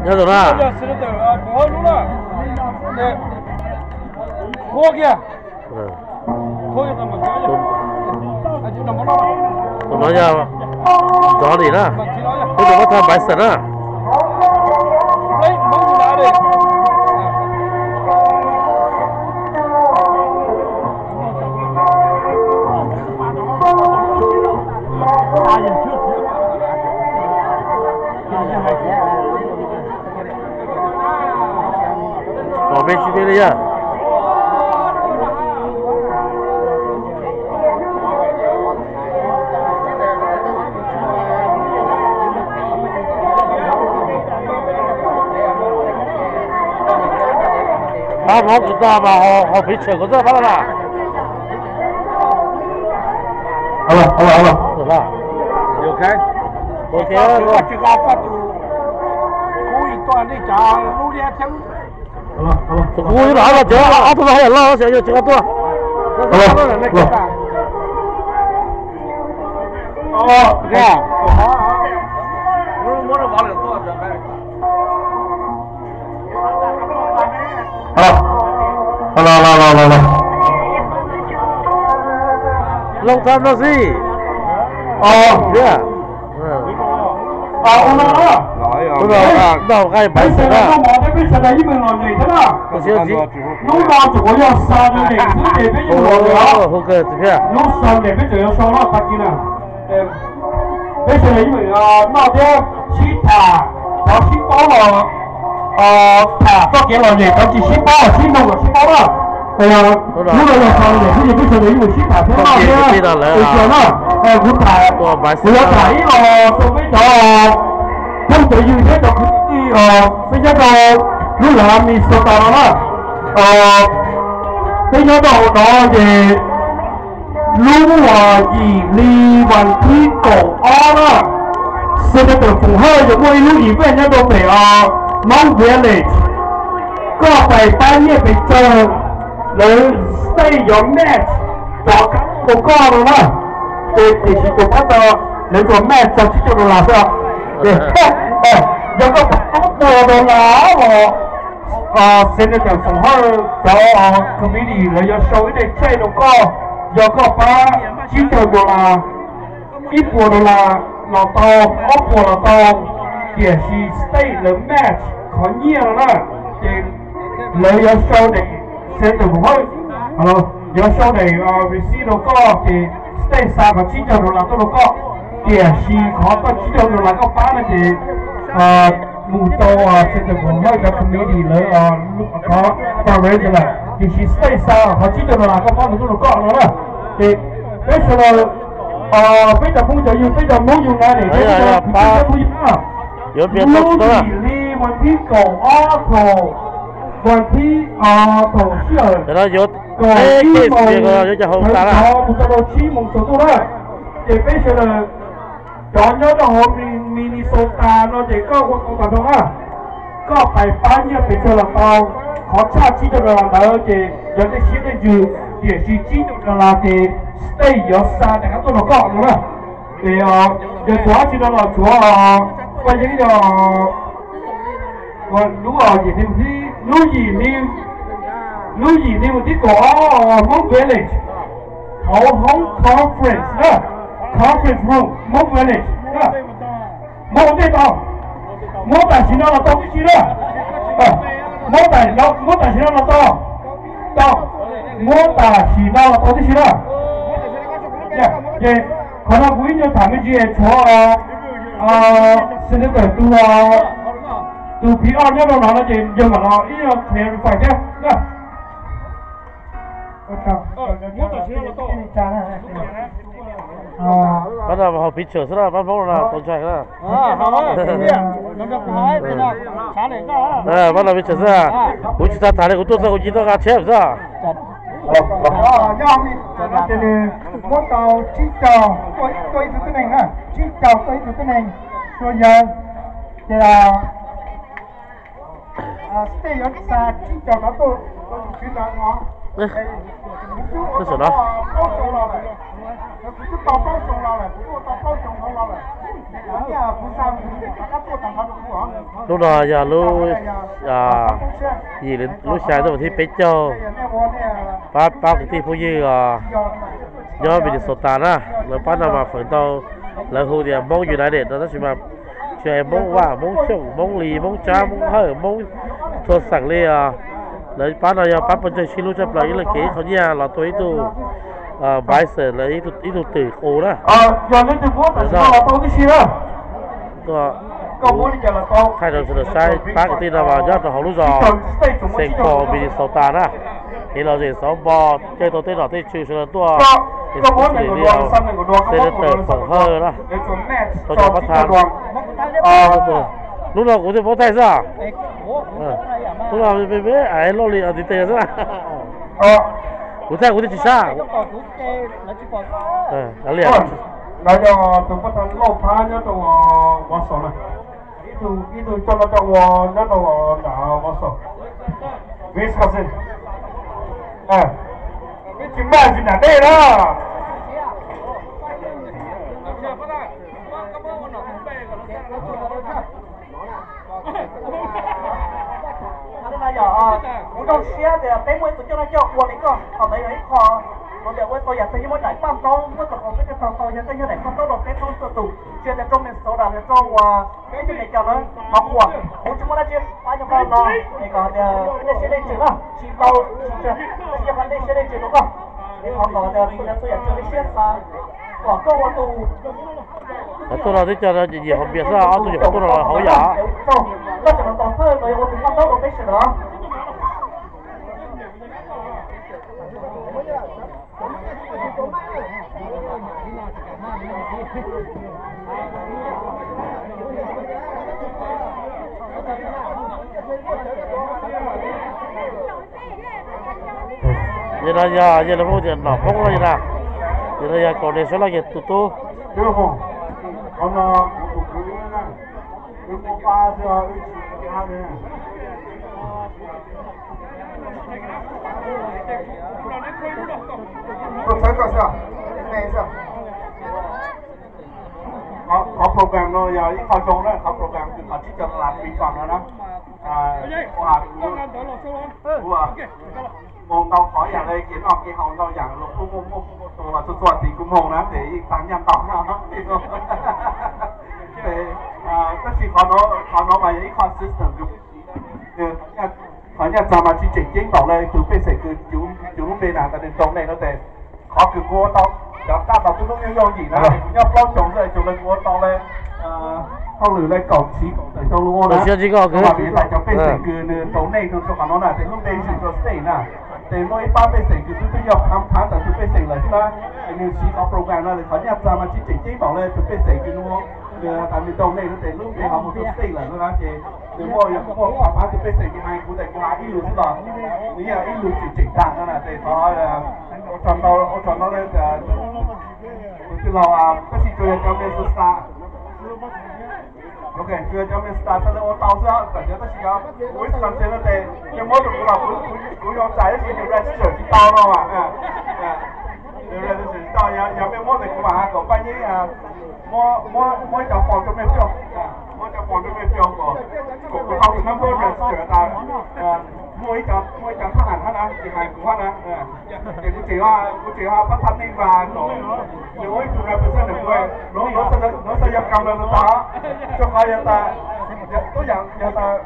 Sab tus na. Tus no yog Johnny na. Tus no muab tag Bison na. Tom peb sib peb li yog. Pab Hmoob kuv tag mas haus phiv tshawm kuv txoj pab laj na. Kuv ib los cov ob tug no haj yam loj xyov yog tsis qab tuaj. Long time no see. Peb sawv daws noj mov thiab peb sawv daws yeej meem lom zem thiab na. Hnub no tseem yuav xa nws xwb ces peb yeej meem lom zem os. Hnub Sunday peb tseem yuav sau loj tag kis na. Peb sawv daws yeej meem noj thiab sib tham, thov sib paub los tham txoj kev lom zem, thov tsis sib paub los sib nug los sib paub na. Hnub no yog Sunday xwb ces peb sawv daws yeej meem sib tham thiab noj thiab ua ke na. Kuv tham, kuv yuav tham ib los rau peb cov phooj cov ywg thiab cov kwv tij, peb nyob rau lub lav Minnesota no na. Peb nyob rau hauv no ces lub yim hli vas thib kaum ob na, Senator Foom Hawj yuav muaj ib lub event nyob rau pem Hmoob Village. Koj pais pab nyiaj pes tsawg, lawv state yuav match cov kab rau koj no na. Ces tiam sis tus pab tau, lawv tsuas match tau tsib caug dollar xwb. Yog koj pab ob puas dollar los Senator Foom Hawj cov committee lawv yuav sau ib daim check rau koj. Yog koj pab tsib caug dollar, ib puas dollar los tau, ob puas los tau, tiam sis state lawv match qhov nyiaj no na, ces lawv yuav sau daim, Senator Foom Hawj yuav sau daim receipt rau koj ces state xa qhov tsib caug dollar tuaj rau koj, tiam sis qhov tau tsib caug dollar koj pab no ces mus rau Senator Foom Hawj cov committee lawv qhov fundraiser lawm, tiam sis state xa qhov tsib caug dollar koj pab mus tuaj rau koj no na. Ces peb sawv daws, peb cov phooj cov ywg, peb cov Hmoob United, peb cov kwv tij phooj ywg na, lub yim hli vas thib kaum ob thaum, vas thib, thaum sij hawm kaum ib moos sawv ntxov mus txog rau tsib moos tsaus ntuj na. Ces peb sawv daws cov nyob rau hauv Minnesota no ces koj ua tau tas zoo na, koj pais pab nyiaj pes tsawg los tau, qhov tshaj tsib caug dollar ntawd ces yog tej siab tej ntsws, tiam sis tsib caug dollar ces state yuav xa rov qab tuaj rau koj no na. Ces yog tshuav dab tsi no los tshuav, ua yeeb yog lub, lub yim hli, lub yim hli vas thib kaum ob Hmoob Village, hauv hoob conference na, conference room Hmoob Village na. Muab ua ntej tau, muab tam sim no los tau tib si na. Muab tam, muab tam sim no los tau, tau, muab tam sim no los tau tib si na. Ces qhov no kuv ib nyuag tham me ntsis es tshuav Senator tus, tus P R nyob rau no no ces yog mam los ib nyuag clarify thiab na. Pab no haus picture xwb na, pab Hmoob no na tau ntshai na. Pab no picture xwb, kuv tsis tau tham li, kuv tuaj txog kuv cia li tuaj nqa tsheb xwb. Nws muab tau tsib caug, tuaj ib tug tib neeg na, tsib caug tuaj ib tug tib neeg, tuaj yawg, ces state yuav xa tsib caug rov tuaj rau tus tswv ntawd no. Twb saum no. Lub no yog lub, yim lub xya tuaj mus thib peb caug. Pab, pab kwv tij phooj ywg os, nyob Minnesota na, lawv pab no mas feem ntau lawv hu tias Hmoob United no tab sis mas tsis hais Hmoob Vaj, Hmoob Xyooj, Hmoob Lis, Hmoob Tsab, Hmoob Hawj, Hmoob txhua xeem li os. Lawv pab no yog pab pawg ntseeg sib hlub tshaj plaws ib leeg kev ib qho nyiaj los tua ib tug bison, ib tug twm qus na. Yog leej twg muab tam sim no los tau tib si na. Tuaj thaij rau sawv daws saib pab kwv tij no mas nyob rau hauv lub zos Saint Paul, Minnesota na. Kev lom zem xov npo, caij tau tej nom tej tswv sawv daws tuaj, especially li Senator Foom Hawj na, rau cov pab thaij. Hnub no kuv twb muab thaij xwb. Hnub no me me aiv loj li ntiv tes xwb. Kuv thaij kuv twb tsis sab. No yog tus pab thaij Lauj Phab nyob rau Wausau na. Ib tug coj noj coj ua nyob rau nram Wausau, Wisconsin. Ib tsis maj tsis nram dej na. Kuv zoo siab tias peb muaj ib tug coj noj coj ua li koj, qhov ntawd yog ib qho, kuv tias ua tau yam twg yeej muaj daim paj ntaub, muab tau qhov peb coj tau tau yog tej yog daim paj ntaub rau peb thoob txhua tus, tsis hais tias rau Minnesota los rau ua peb teb Mes Kas na. Qhov uas kuv tsis muaj dab tsi pab cov pab no es kom tias nej siab leej twg na, tsis tau tsis tsawg, tab sis yog qhov nej siab leej twg rau koj, es thov kom tias txhua yam tsawg nej siab xav kom koj ua tus tuaj no twb cog nyiam hom bias xwb, ob tug nyuam qhuav tuaj no hauv yam. Koj tseem los tos thawj los yog ua tus paj ntaub rau peb sawv daws. Yog no yog yog lawv hu tias nom Hmoob no yog na. Yog no yog kaum nees sab laj yog tus tub. Qhov program no yog ib qho zoo na, qhov program kws qhov tsib caug dollar refund no na. Kuv mus ntau qhov yam le kev noj kev haus ntau yam los kuj muaj, muaj txhua txhua tid kuv mus na ces yeej tag nyaj ntau. Tab sis qhov no mas yog ib qho system, qhov nyaj txag mas tsis tseem ceeb npaum le tus pej xeem kws cuv lub npe na tas nws donate no tes, qhov kws kuv ua tau cov dab tau twb lub yooj yooj yim na, kuv nyob plaub xyoos xwb es cuag li kuv ua tau le hauj lwm le kaum tsib kaum tawm xyoo lub ua na. Kuv mam li tas cov pej xeem kws nws donate rau qhov no na tes lub npe zwm rau state na. Tes muaj ib pab pej xeem kws twb twb yog phav phav ntawm tus pej xeem lawm xwb na, es nws siv qhov program no tes qhov nyaj txag mas tsis tseem ceeb npaum le tus pej xeem kws nws, nws tas nws donate no tes lub npe ho mus rau state lawm no na ces nws muaj, yog muaj phav phav tus pej xeem kws hais kuv tes kuv hais ib lus xwb los nws yog ib lus tseem tseem tag no na tes thov ua tsaug ntau, ua tsaug ntau le tus tij laug, tab sis tsuas yog cov Minnesota, ok, tsuas yog cov Minnesota xwb lawv ua tau xwb, tam sim tab sis cov Wisconsin no tes nej muab rau kuv los kuv yuav txais tab sis nws register tsis tau no mas. Nws register tsis tau, yog mej muab tes kuv mam hais kom Paj Yeeb muab, muab cov form rau mej fill, muab cov form rau mej fill kom, kom kuv tau tus number register tas muaj ib co, muaj ib co thab ham hab na ces hais kuv hab na. Ces kuv tseem, kuv tseem ho pab thab neej vas kom nws ua ib tug representative kuv, nuav xav yog kam no tag, rua qhov yog tas, tub yam yog tas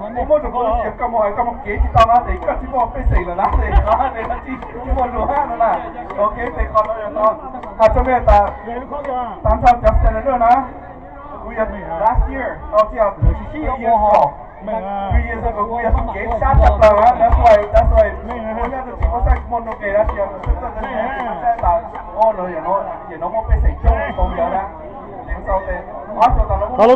muab rua kuv yog koj mus, koj mus kev tsis tau no tes koj tsis muaj pej xeem lawm na, tsis muaj lus hab no na. Ok, tes qhov no yog no, has rua mej tas, tag nrho cov senator na, kuv yog last year, tsis yog three years ago, three years ago kuv yog tug kev sab tshaj plaws na, that's why, that's why kuv nyob rua tsev muaj saib kuv muaj nuj nqes na, tsis yog kuv xwb txawj txawj tsis muaj saib tas, o, yam no muaj pej xeem coob li tau yawg na. Tes xaus tes, o, xaus tas no muaj,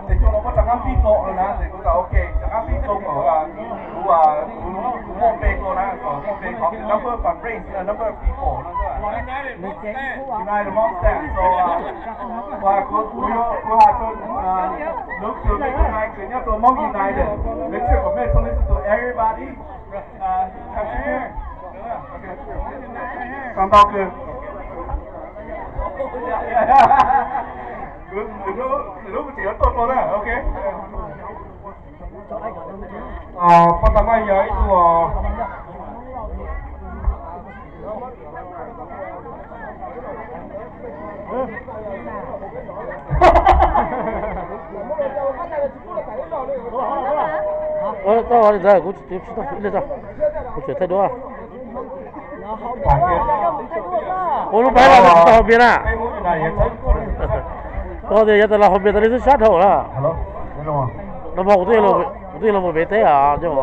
tes xaus no muaj rov qab pib dlua lawm na, tes kuv tas ok, rov qab pib dlua kom kuv, kuv muaj npe dlua na, kom muaj npe, qhov kws number fundraise, number of people na. United Hmong Staff, so, kuv, kuv has rua lub kws mej tug nai kws nyob rua Hmong United, make sure kom mej txhua leej txhua tug Everybody, uh, come here. Okay. Koj tau kws. Lub tseem yuav tuaj rau na, ok. Poj tau maj yog ib tug Kuv tsis tau ib leeg tso, kuv tseem thaij duab. Ua lub npaib los tsis tau hau npias na. Koj tias yav tas los hau npias tas li xwb sab dhau na. No mas kuv twb los mus pem teb os.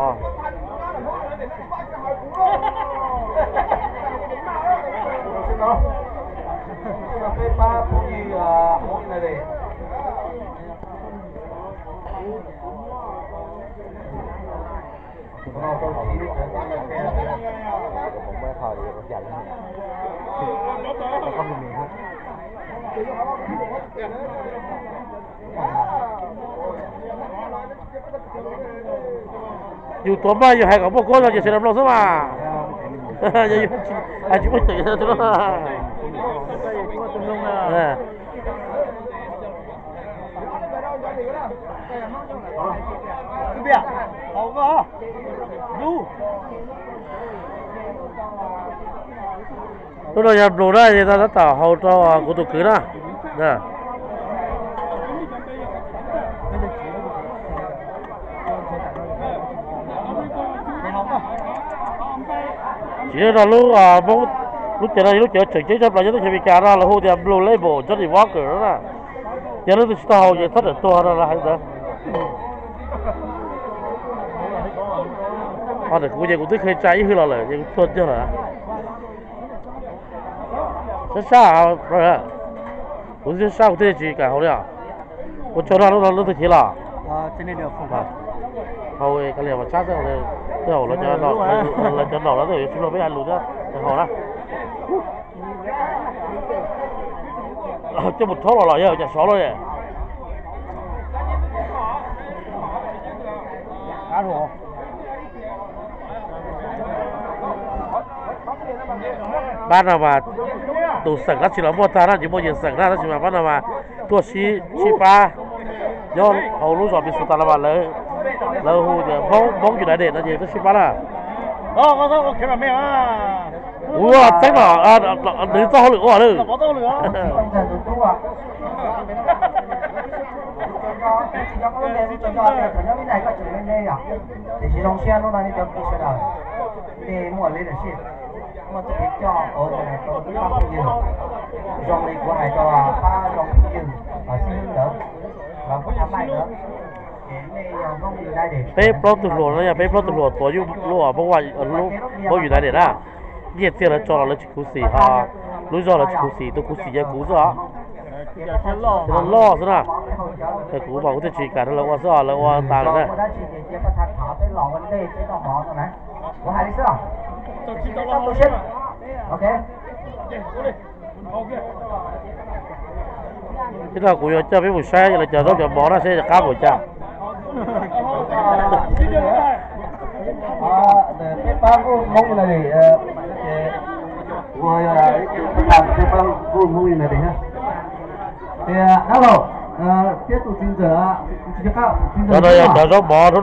Yus tuav maj yus hais kom muaj kuab no ces sawv daws mloog xwb mas. Yog yus hais tsis muaj ceem no. Lub no yog nplus na, es tab tom haus rau kuv tus kwv na. Tsis no lub, lub cev no yog lub cev tseem ceeb tshaj plaws nyob teb chaws Amelikas no, lawv hu tias Blue Label Johnny Walker no na. Yog leej twg tsis tau haus ces txhob rawm tuag no lawv hais ntawd. Ho ntawm kuv ces kuv twb kheev tsa ib hwj los lawm ces kuv tuag tiag lawm. Sab sab, kuv twb sab sab kuv thiaj tsis kam haus li os. Ua tsaug no, lub no leej twg chiv los? Haus kav liam mas sab xwb, tej zaum lawv cov nom no tej zaum yuav tsis mloog peb hais lus thiab haus na. Coj mus rhaub los los yog cas sov luaj. Pab no mas tus xeem dab tsi los muaj tag na, tsis muaj yawg xeem na, tab sis mas pab no mas tuaj sib sib pab nyob hauv lub zos Minnesota no mas lawv hu tias Hmoob United no ces tuaj sib pab na. Kuv txeeb no, nws txoj hauj lwm ua lawm. Tiam sis zoo siab hnub no nej cov kwv sawv daws, nej muaj leadership, muaj txoj kev coj, ua rau pab phooj ywg, zoo li kuv hais rau pab zoo phooj ywg, xib hwb ntawd, los kuv tha maij ntawd, ces nej yog Hmoob United. Peb plaub tug hluas no yog peb plaub tug hluas tuav lub Hmoob United na. Nyiaj txiag lawv tso los lawv tsis khuv xim, ho lub zog lawv tsis khuv xim, tus khuv xim yog kuv xwb os. Loj loj xwb na. Kuv mas kuv thiaj tsis kam rau lawv ua xwb os, lawv ua tas lawm na. Tib no kuv yuav coj peb mus saib lawv cov zaub cov mov na seb qab npaum cas. Cov no yog cov zaub mov hnub no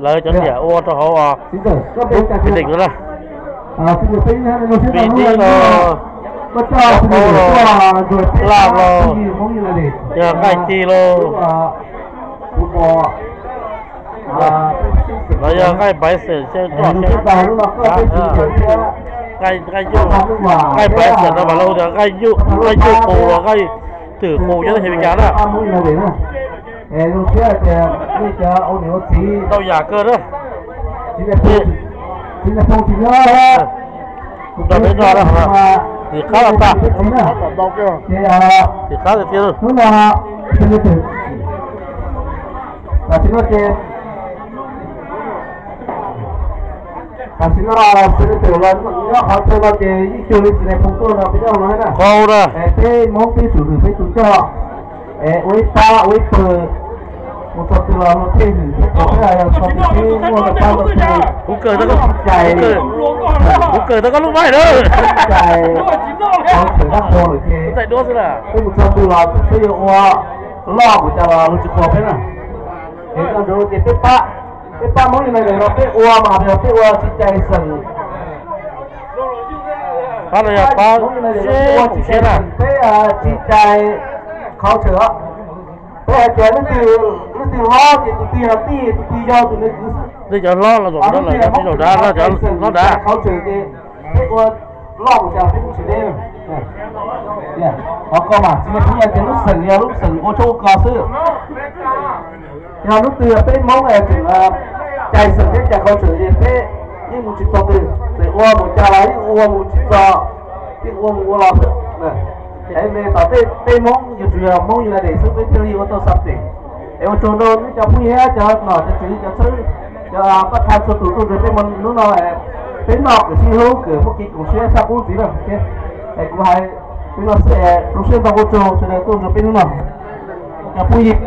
lawv cov niam ua rau hauv os. Peb nim no na, peb nim no, zaub qaub los, laj los, yog nqaij ci los, los yog nqaij paiv xeem, nqaij paiv xeem no mas lawv hu tias nqaij yuj qus los nqaij twm qus nyob teb chaws Amelikas na. Ntau yam kawg na. Nrog peb nrog na, tim qab los tag, tim qab tiag tiag. Tam sim no, tam sim no senator los nyob qhov chaw no ces yeej cuag li txiv nais phoo tuaj no peb nyob no na. Qau na. Peb Hmoob peb tsum hwm peb tus coj, ua ib pab ua ib pawg, Mus txog twg los luag pheej hwm thiab, thaum peb hais yog txog twg peb muaj tau pab tau tug, kuv kawm tau koj lub maim na, cais qhov chaw dab qhuas lawm ces peb mus txog twg los peb yuav ua loj mus cas los luag tsis qhuas peb na. Es koj ntsoov tias peb pab, peb pab Hmoob li no los peb ua mas yog peb ua tsis cais xeem, pab no yog pab Hmoob li no los peb ua tsis cais xeem, peb tsis cais culture. Peb hais tias leej twg, leej twg hlob ces tus twg yog tij, tus twg yog tus nws kwv xwb. Leej cov hlob los zaum no los cov tsis zaum dav, cov hlob dav culture ces peb ua loj mus cas peb kuj tsis deb. Qhov ko mas txiv Nais Phoo hais tias lub xeem yog lub xeem ua tshoob ua kos xwb. Yog hnub twg peb Hmoob tseem cais xeem thiab cais culture ces peb yeej mus tsis txog twg, txawm ua mus cas los yeej ua mus tsis txog, yeej ua mus ua los xwb. Es ne tom tej peb Hmoob yuav tsum yog Hmoob United xwb peb thiaj li ua tau something. Es ua tsaug rau nej cov phooj ywg, cov nom cov tswv, cov txhawb, cov pab tha txhua tus tuaj nrog peb mus hnub no, peb noj kom sib hlub, kom muaj kev koom siab sab qub ntxiv na. Es kuv hais li no xwb es zoo siab ntau, ua tsaug sawv daws tuaj nrog peb hnub no. Cov phooj ywg,